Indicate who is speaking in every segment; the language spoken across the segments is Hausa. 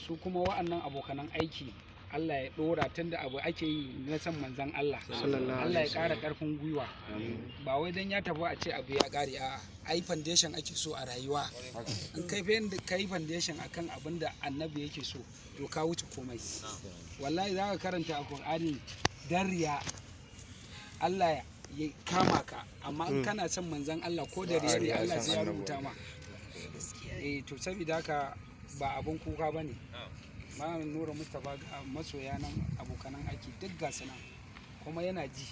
Speaker 1: Su kuma wa'annan abokanan aiki, Allah ya dora, tunda abu ake yi na san manzan Allah. Allah ya ƙara ƙarfin gwiwa. Ba wai dan ya tafi a ce abu ya ƙare, a'a, ai foundation ake so a rayuwa. In kai kai foundation akan abin da Annabi yake so, to ka wuce komai. Wallahi za ka karanta a Qur'ani dan riya, Allah ya kama ka, amma in kana son manzan Allah, ko da riya ne, Allah sai ya rubuta ma. Eh, to saboda haka ba abun kuka bane. Malam Nura Mustapha, ga masoya nan, abokanan aiki duk ga su nan, kuma yana ji,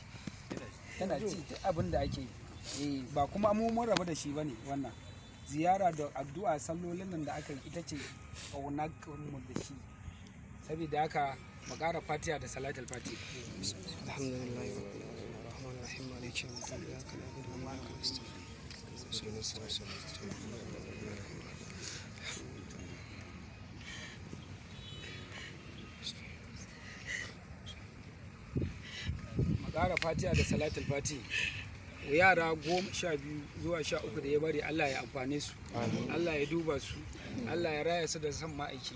Speaker 1: yana ji duk abin da ake yi. Eh, ba kuma mu mun rabu da shi bane. Wannan ziyara da addu'a, sallolin nan da aka yi, ita ce ƙaunar mu da shi. Saboda haka mu ƙara Fatiha da Salatul Fati.
Speaker 2: Alhamdulillahi rabbil alamin, arrahmanir rahim, maliki yawmiddin, iyyaka na'budu wa iyyaka nasta'in, ihdinas siratal mustaqim.
Speaker 1: Mu ƙara Fatiha da Salatul Fati. Yara 12 zuwa 13 da ya bari, Allah ya amfane su, Allah ya duba su, Allah ya raya su da san ma'aiki,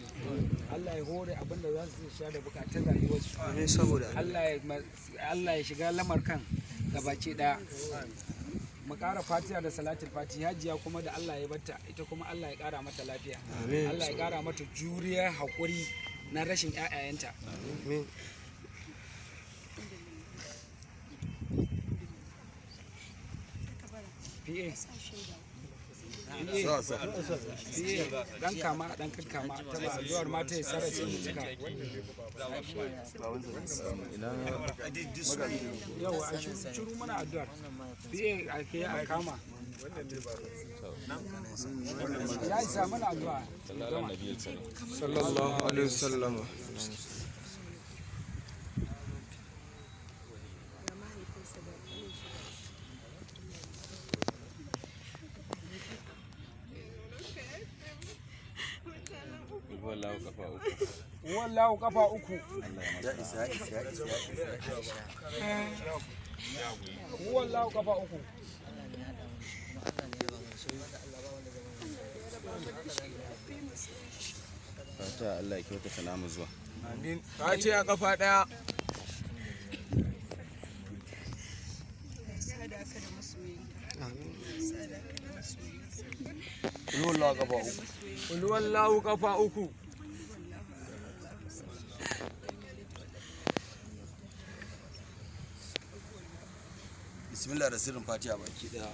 Speaker 1: Allah ya hore abin da za su sha da bukatun rayuwarsu.
Speaker 2: Amin, saboda
Speaker 1: Allah ya shiga lamar kan gabaki daya. Mu ƙara Fatiha da Salatul Fati. Hajiya kuma da Allah ya batta, ita kuma Allah ya ƙara mata lafiya.
Speaker 2: Amin.
Speaker 1: Allah ya ƙara mata juriya, haƙuri na rashin 'ya'yayanta.
Speaker 2: Amin.
Speaker 1: PA, PA, dan kama, dan kakkama ta ba addu'ar mata ya sara sai mu cika. Yawa, a shiru mana addu'ar. PA, a ke a kama. Ya isa mana addu'a. Gama.
Speaker 2: Sallallahu alaihi wasallam.
Speaker 3: Ga mahaifinsa da ƙanin shi.
Speaker 4: Wallahu kafa uku.
Speaker 1: Wallahu kafa uku.
Speaker 5: Ya isa, ya isa, ya isa, ya isa.
Speaker 1: Wallahu kafa uku.
Speaker 4: Fata Allah ya kyautata namu zuwa.
Speaker 2: Amin. Fatiha kafa daya.
Speaker 3: Sada ka da masoyinka.
Speaker 2: Amin.
Speaker 3: Sada ka da masoyinka.
Speaker 5: Wallahu kafa uku.
Speaker 2: Ulwallahu kafa uku.
Speaker 5: Bismillah da sirrin Fatiha baki daya.